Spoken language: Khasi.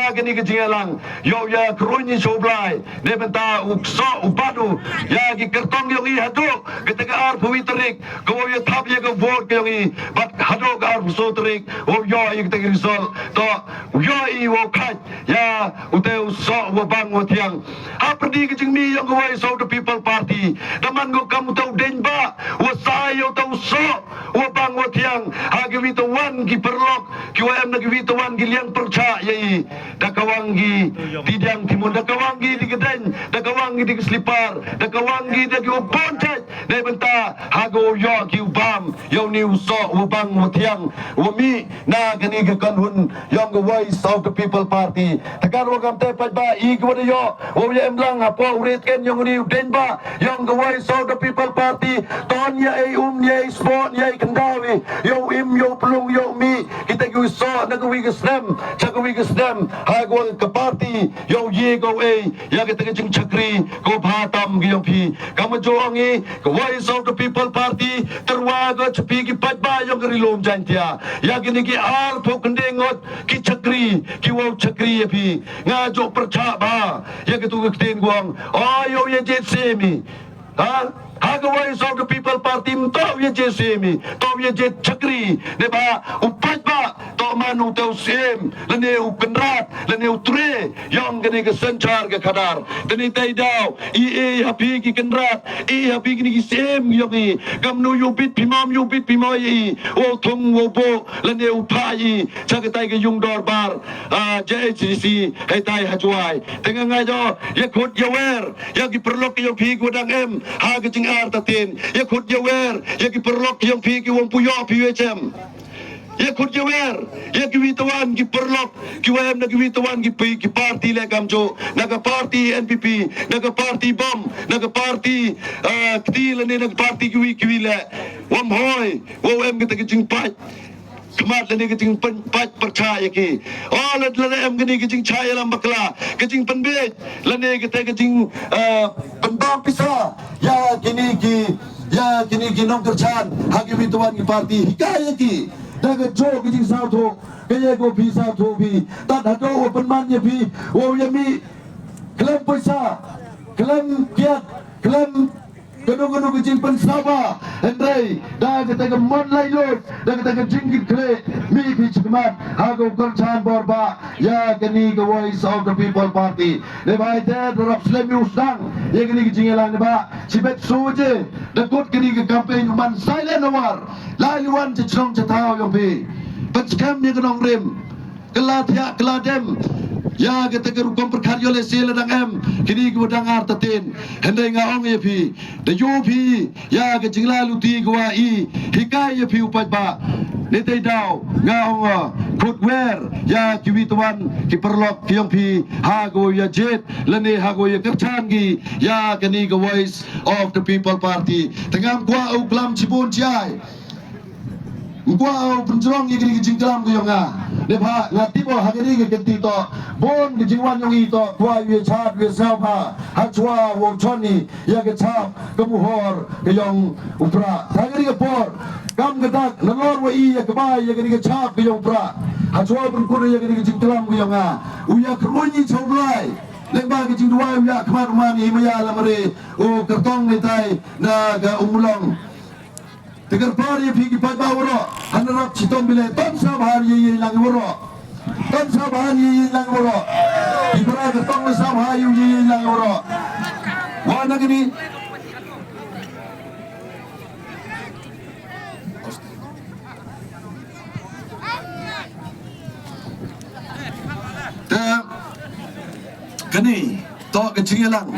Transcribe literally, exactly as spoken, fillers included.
Kane ka jingïalang ïa u ïa kyrhuh ïa u Blai, ne bynta u ksoh u bat u ïa ki kyrtong yong i haduh kata ka arphew tarik, ka wow ïa thap ïa ka vote ka yong i, bad haduh ka arphew tarik wow ïoh ïa kata ka result. To, u ïoh i wow khait ïa uta u soh wa bang wa thiang. Ha pyrdi ka jingmih yong ka Voice of the People Party, da man ko kam uta u deng ba wa sa ïa uta u soh wa bang wa thiang ha ki wi tawan ki paralok ki wa em na ki wi tawan ki liang pyrchah ïa i. Da kawang ki ti diang ti mun, da kawang ki ti ka deng, da kawang ki ti ka slipar, da kawang ki da ki wa pon chai, ne bynta ha ka wow ïoh ki u bam ïa u ni u soh wa bang wa thiang wa mih na kane ka kynhun yong ka Voice of the People Party. Te ka ruh kam te pat ba i ka wa da ïoh wow ïa em lang hapoh u rit ken yong u ni u deng ba yong ka Voice of the People Party. Ton ïa i um ïa i spot ïa i kyndaw i ïa u im ïa u plung ïa u mih kita ki u soh na ka wi ka snem cha ka wi ka snem ha ka wa ka party ïa u ye ka u ei ïa kita ki jingchakri ka bha tam ki yong phi. Ka ma jong i ka Voice of the People Party tyrwa ka cha phi ki pat ba yong ka ri lum Jaintia ïa kine ki arphew khyndai ngut ki chakri ki wow chakri ïa phi. Nga jooh pyrchah ba ïa ka tu ka ktien kwang o ïa u ïa jet semi. Ha? Ha ka Voice of the People Party mto ïa jet semi, to ïa jet chakri, ne ba u pat ba to man u te u siem lane u kynrad lane u tre yong kane ka synshar ka khadar. Te ni te daw i e ha phi ki kynrad, i ha phi kine ki siem yong i, kam nu ïa u bit phi mom ïa u bit phi mo ïa i, wow thung wow bo lane u pha i cha ka tai ka yung dorbar, ah, J H D C hei tai ha Jwai. Te nga ngai do ïa khut ïa wer ïa ki paralok ïa phi ki wa dang em ha ka jingar ta tin, ïa khut ïa wer ïa ki paralok ïa phi ki wong pu ïa phi ïa chem. Ïa khut ïa wer ïa ki wi tawan ki paralok ki wa em na ki wi tawan ki pi ki party le kam jo, na ka party N P P, na ka party bom, na ka party, ah, kti lane na ka party ki wi ki wi le. Wam hoi wow em kita ki jingpait khmat lane ka jingpynpait pyrchah ïa ki. O lada lada em kane ka jingchah ïalam bakla, ka jingpynbeit lane kata ka jing, eh, pynbang pisa ïa kine ki, ïa kine ki nongkyrchan ha ki wi tawan ki party, hikai ïa ki da ka jong ka jingsawthuh ka ïa ko phi sawthuh phi. Tad hato wa pynman ïa phi wow ïa mih khlem pisa, khlem kiat, khlem kano kano ka jingpynsaba, hynrei da kata ka mon laitluid, da kata ka jingkitkhlieh, mih phi chi khmat ha ka u kyrchan bor ba ïa kane ka Voice of the People Party. Ne ba ite da rap slem ïa u sdang ïa kane ka jingïalang, ne ba chi bet su je da kut kane ka campaign u man silent awar, lai liwan cha chnong cha thaw ïong phi. Pynskhem ïa ka nongrim, ka la thiah ka la dem ïa kata ka rukom pyrkhat ïoh lehse la dang em kine ki wa dang ar tatin. Hynrei nga ong ïa phi, da ïoh phi ïa ka jingla luti ka wa i hikai ïa phi u paidbah. Ne te daw nga ong, uh, khut wer ïa ki wi tawan ki paralok ki ïong phi ha ka wa ïa jied lane ha ka wa ïa kyrchan ki ïa kane ka Voice of the People Party. Te ngam kwah u klam chibun chi ai. Ngam kwah u pynjrong ïa kane ka jingklam ka ïong nga. Ne ba nga tip o ha kane ka kynti to bun ka jingwan ïong i to kwah ïa chad ïa sngewbha ha chwa wow chon i ïa ka chap ka muhor ka ïong u Prah. Ha kane ka por kam ka dak nalor wa i ïa ka bai ïa kane ka chap ka ïong u Prah. Ha chwa u pynkut ïa kane ka jingklam ka ïong nga, u ïa kyrwoh i cha u Blai. Leng ba ka jingduwai u ïa khmat u man i ma ïa la mare u kyrtong ne tai na ka u Mulong. Te kyrpad ïa phi ki paidbah waroh, hana rap chitom bile, ton sa bha ïa ïa lang waroh. Ton sa bha ïa ïa lang waroh. Ki para ka tong sa bha ïa ïa lang waroh. Wa na kini. Te kani to ka jingïalang.